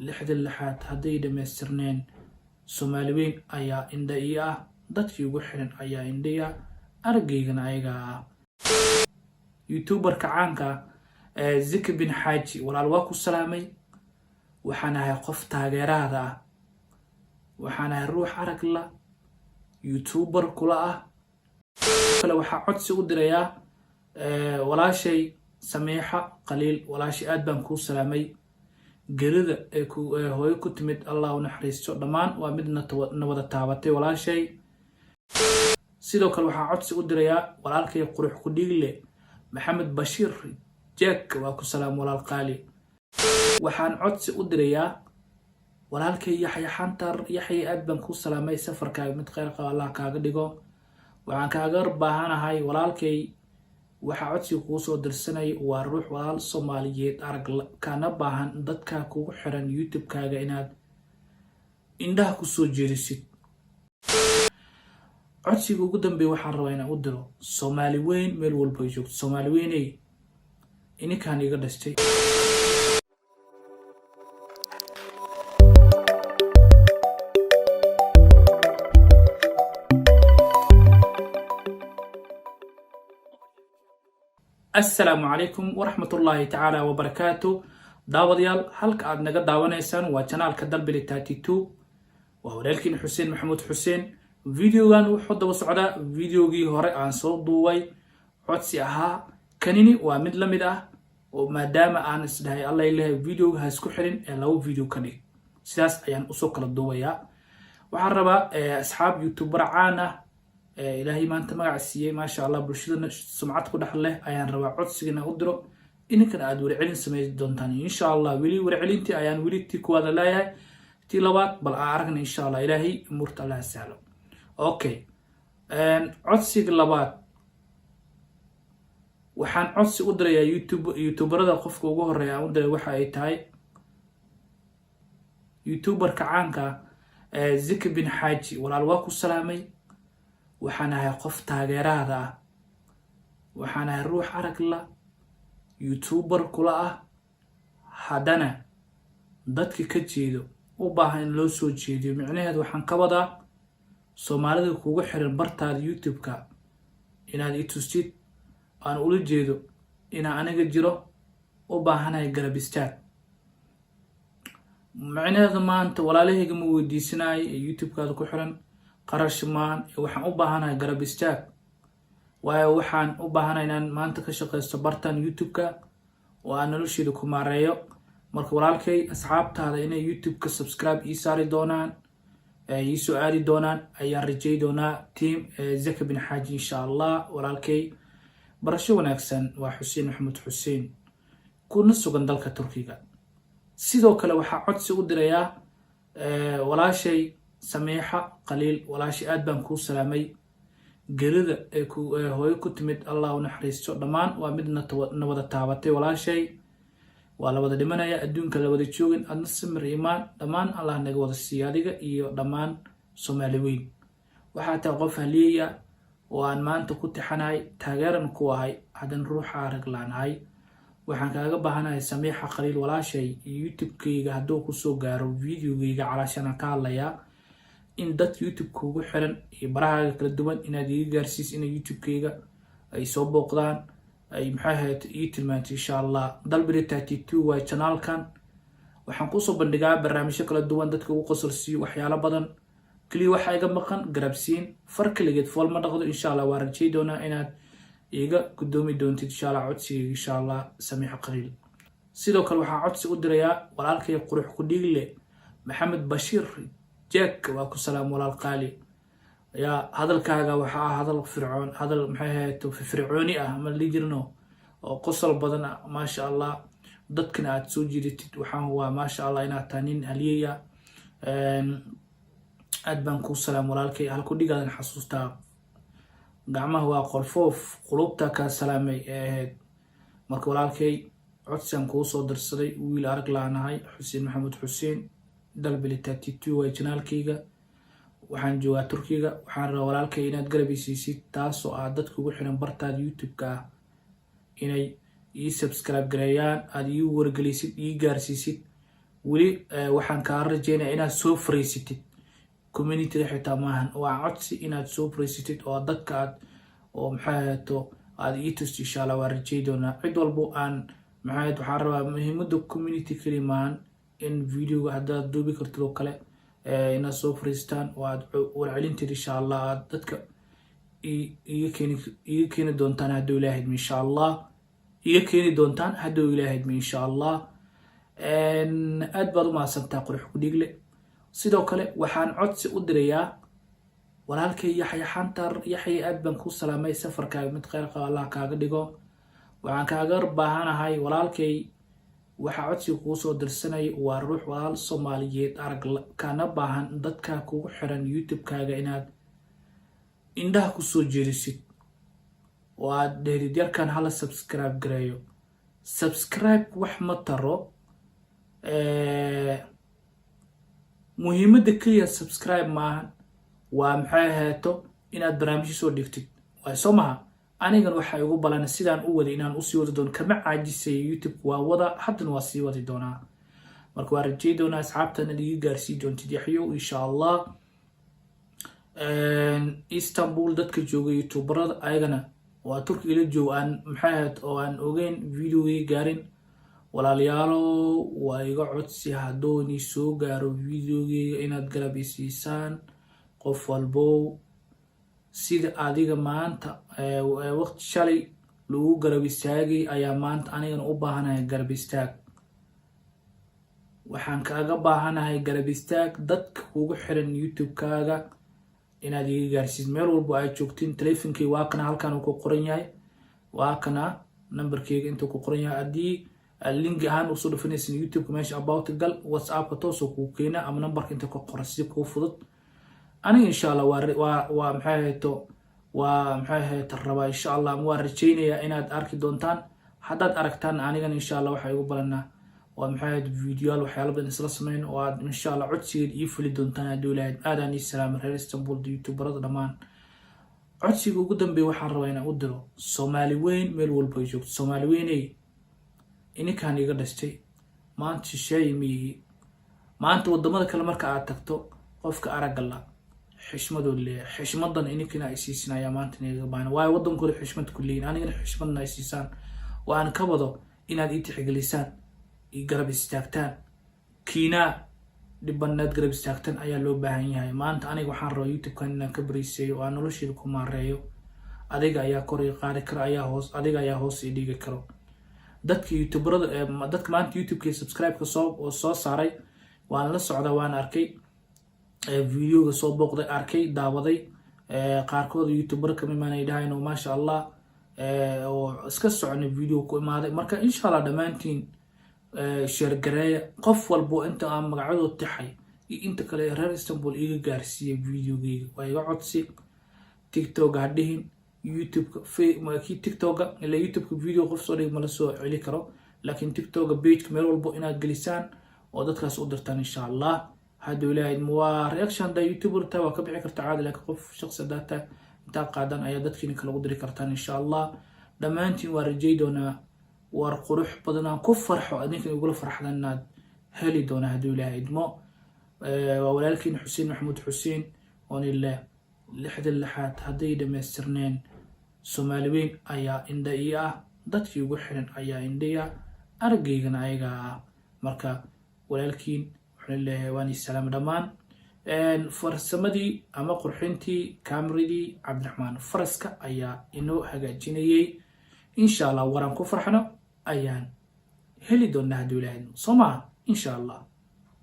Lixda lixaad hadday dhammaystirneen, Soomaali weyn ayaa indha ii ah, dadkii ugu xiran ayaa indha ii ah, aragaygana ayagaa ah. YouTuberka caanka Zaki bin Xaaji, walaal, waa ku salaamay. Waxaan ahay qof taageerahada ah, waxaan ahay ruux arag la, YouTuber kula ah. Kale waxaa codsi u dirayaa walaashay Samiixa Khaliil. Walaashay, aad baan kuu salaamay. Gerida ee hooyo ku timid, Allah u naxariisto dhammaan, waa mid na wada taabatay, walaashay. Sidoo kale waxaa codsi u dirayaa walaalkay qurux ku dhiigle Maxamed Bashiir Jack. Waa ku salaam, walaal qaali. Waxaan codsi u dirayaa walaalkay Yaxya Xantar. Yaxya, aad baan kuu salaamay. Safarkaaga mid kheyr qaba Allah kaaga dhigo. Waxaan kaaga baahanahay, walaalkay, waxaa codsiga kuu soo dirsanay waa ruux walaal Soomaaliyeed arag, kana baahan dadka kugu xiran YouTube-kaaga inaad indhaha kusoo jeedisid. Codsiga ugu dambeeya waxaan rabaa inaan u diro Soomaali weyn meel walba ay joogto. Soomaali weyney, ininkaan iga dhashtay. Assalaamu calaykum waraxmatullaahi tacaala wabarakaatu. Daawadayaal, halka aad naga daawanaysaan waa channelka Dalbili 32, waa walaalkiin Xuseen Maxamuud Xuseen. Videogan wuxuu daba socdaa videogii hore aan soo duubay, codsi ahaa. Kanini waa mid la mid ah, oo maadaama aan isdhahay, alla ilahay, videoga ha isku xirin ee laba video ka dhig, sidaas ayaan usoo kala duubayaa. Waxaan rabaa asxaab YouTuber caan ah, Ilaahay maanta magac siiyey, maasha Allah, bulshadana sumcad ku dhex leh ayaan rabaa codsigana u diro. Ininkan aad warcelin samayn doontaan, insha Allah. Weli warcelintii ayaan weli tii kuwaada leeyahay, tii labaad bal aan aragna, insha Allah. Ilaahay umuurta Allah sahlo. Okay, codsiga labaad waxaan codsi u dirayaa YouTube YouTuberada. Qofka ugu horeeya aan u diray waxa ay tahay YouTuberka caanka Zaki bin Xaaji. Walaal, waa ku salaamay. Waxaan ahay qof taageerahada ah, waxaan ahay ruux arag la, YouTuber kula ah, haddana dadka ka jeedo u baahan in loo soo jeediyo. Micnaheedu waxaan ka wadaa Soomaalida kugu xiran bartaada YouTube-ka inaad i tustid, aan ula jeedo inaan aniga jiro, u baahanahay garab istaag. Micnaheedu maanta walaalahayga ma weydiisanayo ee YouTube-kaada ku xiran qarash maan. Waxaan u baahanahay garab istaag, waayo waxaan u baahanahay inaan maanta ka shaqaysto bartan YouTube-ka oo aan nolosheeda ku maareeyo. Marka walaalkay, asxaabtaada inay YouTube-ka subscribe ii saari doonaan, iisoo aadi doonaan ayaan rajay doonaa. Team Zaka bin Xaaji, insha Allah. Walaalkay, barasho wanaagsan. Waa Xuseen Maxamed Xuseen, kuna sugan dalka Turkiga. Sidoo kale waxaa codsi u dirayaa walaashay Samiixa Khaliil. Walaashay, aad baan kuu salaamay. Gerida ee hooyo ku timid, Allah u naxariisto dhammaan, waa mid na wada taabatay, walaashay. Waa la wada dhimanaya, adduunka la wada joogin. Adna samir imaan dhammaan Allah naga wada siiya, adiga iyo dhammaan Soomaali weyn. Waxaa tahay qof haliyeya oo aan maanta ku tixanahay, taageeran ku ahay, haddana ruuxa arag laanahay. Waxaan kaaga baahanahay, Samiixa Khaliil walaashay, YouTube-kayga hadduu kusoo gaaro videogayga, calaashanaan ka hadlayaa, in dad YouTube kugu xiran iyo barahaaga kala duwan inaad iga gaarsiis inay YouTube-kayga ay soo booqdaan, ay maxay ahayd ii tilmaantay, insha Allah. Dalbiri 32 waa channelkan. Waxaan kusoo bandhigaa barnaamijyo kala duwan, dadka ugu qosolsiiyo waxyaalo badan. Keliya waxaa iga maqan garabsiin. Far kaligeed fool ma dhaqdo. Insha Allah waa rajay doonaa inaad iga gudoomi doontid, insha Allah, codsigayga, insha Allah, Samiixa Khaliil. Sidoo kale waxaan codsi u dirayaa walaalkay qurux ku dhiigle Maxamed Bashiir Jack. Waa ku salaam, walaal qaali. Yaa hadalkaaga waxaa ah hadal fircoon, hadal maxay ahayd fircooni ah ama la jirno oo qosol badan ah, maasha Allah. Dadkana aad soo jiidatid. Waxaan waa, maasha Allah, inaad tahay nin haliyey ah. Aad baan kuu salaam, walaalkay. Halku dhigaadan xasuustaa: gacmaha waa qolfoof, qulubta kaa salaamay ee ahayd. Marka walaalkay, codsigan kuu soo dirsaday, wiil arag laanahay, Xuseen Maxamed Xuseen, Dalbili 32 waa channelkayga. Waxaan joogaa Turkiga. Waxaan rabaa, walaalkay, inaad garab isiisid, taasoo aad dadka ugu xiran bartaada YouTube-ka ah inay ii subscribe gareeyaan, aada ii wargelisid, ii gaarsiisid. Weli waxaan kaa rajeynaya inaad soo fariisatid communityga, xitaa maahan, waa codsi inaad soo fariisatid oo dadka aad oo maxay ahato aad ii tusto. Insha Allah waa rajey doonaa cid walbo aan maxay ahayd. Waxaan rabaa muhiimada community keli maahan in videoga haddaad duubi kartid oo kale inaad soo fariistaan oo aad warcelinteed insha Allah aad dadka iga keeni doontaan hadduu Ilaahay idmo, insha Allah iga keeni doontaan hadduu Ilaahay idmo, insha Allah. Aad baad u mahadsantaa, Qurux ku Dhiigle. Sidoo kale waxaan codsi u dirayaa walaalkay Yaxya Xantar. Yaxya, aad baan kuu salaamay. Safarkaaga mid kheyr qaba Allah kaaga dhigo. Waxaan kaaga baahanahay, walaalkay, waxaa codsiga kuu soo dirsanay waa ruux walaal Soomaaliyeed arag kana baahan dadka kugu xiran YouTube-kaaga inaad indhaha kusoo jeedisid oo aad dhehdid yarkan hala subscribe gareeyo. Subscribe wax ma taro. Muhiimadda keliya subscribe maahan, waa maxay aheeto inaad barnaamijyo soo dhigtid waay, soo maha? Anigan waxaa igu balan sidaan u waday inaan usii wadi doono. Kama caajisaya YouTube, waa wada, haddana waa sii wadi doonaa. Marka waa rajey doonaa asxaabtan inaad iga gaarsii doontid, Yaxyo, insha Allah. Istanbul dadka jooga, youtuberada ayagana waa Turki ila jooga, aan maxay ahayd oo aan ogeyn videogii gaarin, walaalayaalo, waa iga codsi haddooni soo gaaro videogeyga inaad garab isiisaan. Qof walbow sida adiga maanta waqti shalay lagu garab istaagay ayaa maanta anigana u baahanahay garab istaag. Waxaan kaaga baahanahay garab istaag dadka kugu xiran YouTube-kaaga inaad iga gaarsiid meel walbo aad joogtiin. Telefonkay waa kana, halkan uu ku qoran yahay, waa kana numberkeyga intuu ku qoran yahay. Haddii link ahaan usoo dhufanaysin YouTube-ka, meesha about gal, WhatsAppka toosoo kugu keena ama numberka inta ku qoran si kuu fudud. Aniga insha Allah waa maxay ahayto, waa maxay ahayto rabaa insha Allah ama waa rajeynayaa inaad arki doontaan. Haddaad aragtaan anigana insha Allah waxaa igu balanaa waa maxay ahayd videoyaal, waxyaala badan isla sameyn oo aad insha Allah codsigeed ii fuli doontaan hadduu Ilahay. Aadaan ii salaamay reer Istanbul, youtuberada dhammaan. Codsiga ugu dambeeya waxaan rabaa inaan u diro Soomaali weyn meel walba ay joogto. Soomaali weyney, ininkaan iga dhashtay, maanta shisheeye miyihi. Maanta wadamada kale marka aad tagto, qofka aragga la xishmadoo leeyahay, xishmadan ininkina ay siisin ayaa maanta inaga baana, waayo wadankooda xishmad ku leeyihin. Anigana xishmadna ay siisaan oo aan ka wado inaad ii tixgelisaan, ii garab istaagtaan, kiinaa dhibanaad garab istaagtaan ayaa loo baahan yahay. Maanta aniga waxaan rabaa YouTube-kan inaan ka bariiseeyo oo aan nolosheeda ku maareeyo. Adiga ayaa kor ii qaadi karo, ayaa hoos adiga ayaa hoos ii dhigi karo. Dadka youtuberada, dadka maanta YouTube-kii subscribe-ka soo saaray waan la socdaa, waan arkay, videoga soo booqday, arkay, daawaday. Qaarkood youtuber kama imaanay dhahayn oo maasha Allah oo iska soconay video ku imaaday. Marka insha Allah dhammaantiin share gareeya. Qof walbo inta aan magacadood tixay iyo inta kale reer Istanbul iga gaarsiiya videogeyga, waa iga codsi. TikTok ha dhihin, YouTube-ka, kii TikToka ila YouTube-ka video qof soo dhig mala soo celi karo, laakiin TikToka pageka meel walbo inaad gelisaan oo dadkaas u dirtaan insha Allah hadduu Ilaahay. Waa reaction haddaa youtuber tahay waa ka bixi karta caadi, laakiin qof shaqsi haddaa tahay intaa qaadan ayaa dadkiina kale ugu diri kartaan insha Allah. Dhammaantiin waa rajay doonaa war qurux badan aan ku farxo, adinkan igula farxdan inaad heli doonaa hadduu Ilaahay idmo. Waa walaalkiin Xuseen Maxamuud Xuseen oonile lixda lixaad hadday dhammaystirneen. Soomaali weyn ayaa indha ii ah, dadkii ugu xiran ayaa indhaya, arageygana ayagaa ah. Marka walaalkiin wuxuu leeyahay waan ii salaama dhammaan. Farsamadii ama qurxintii kameradii Cabdiraxmaan Faraska ayaa inoo hagaajinayay. Insha Allah waraan ku farxno ayaan heli doonaa hadduu Ilaahay, soo maha? Insha Allah.